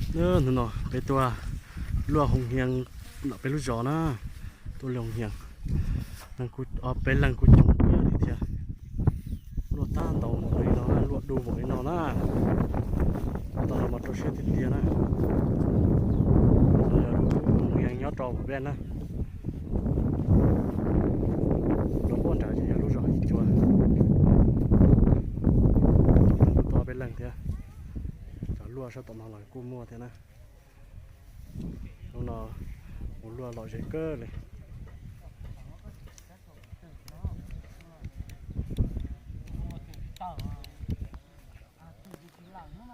Hnub no peb tuaj luaj hoos hias nram peb lub zos na, tuaj luaj hoos hias, peb leeg kuj coob kawg li thiab. Luaj tag ntaus npaum li no na, luaj du npaum li no na. Tau los mas rau siab tiag tiag na. Yog lub hoos hias nyob rau pem na, rau puag nrad ces yog lub zos Yis Cua. Peb leeg kuj tuaj peb leeg thiab. Cov luaj sab tom no los kuj muaj thiab na. Hnub no mus luaj lom zem kawg li.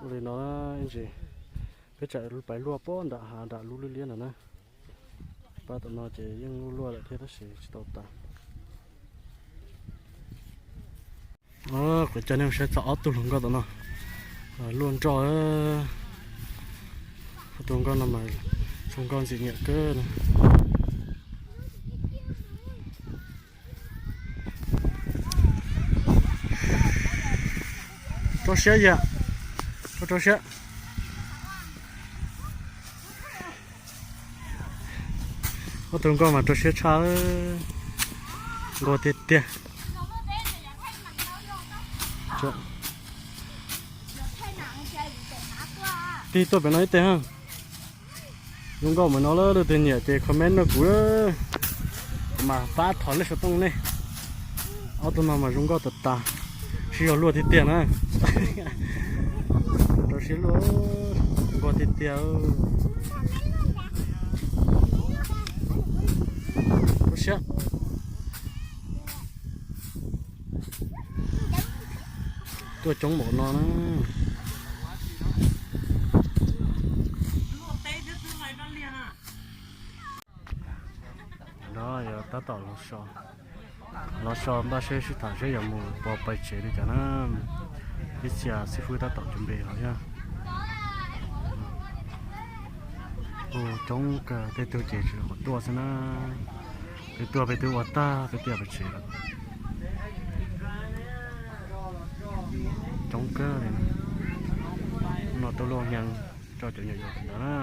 Ua li no ib ntsis peb tseem pais luaj puag nram hav nram lub liab liab no na. Pab tom no ces yeej luaj luaj lawm thiab tab sis tsis tau tas. Kuv coj nej saib txog ob tug hluas nkauj tom no luaj nroj. Ob tug nkauj no mas zoo nkauj ntxim nyiam kawg. Rau siab yam, rau siab. Ob tug nkauj mas rau siab tshaj, nquag tiag tiag. Tig tuaj pem no ib teg. Zoo nkauj mas no lawm, leej twg nyiam ces comment nrog kuv, kuv mam pab thov lej xov tooj nej. Ob tug no mas zoo nkauj tas tas, sib zog luaj tiag tiag na. Rau siab luaj, nquag tiag tiag. Rau siab. Tuaj coob npaum no na. No yog tab tom los so, los so npaj siab sib tham seb yuav mus pov pais tsev li cas na. Ib txhia xib fwb tab tom cov npe hos thiab. Hu coob kawg, tej tug ces tsuas qhuav tuaj xwb na. Peb tuaj peb twb ua tag peb twb pais tsev lawm. Coob kawg li. No tuaj luaj heev tso cov nyuam yaus ntawd na.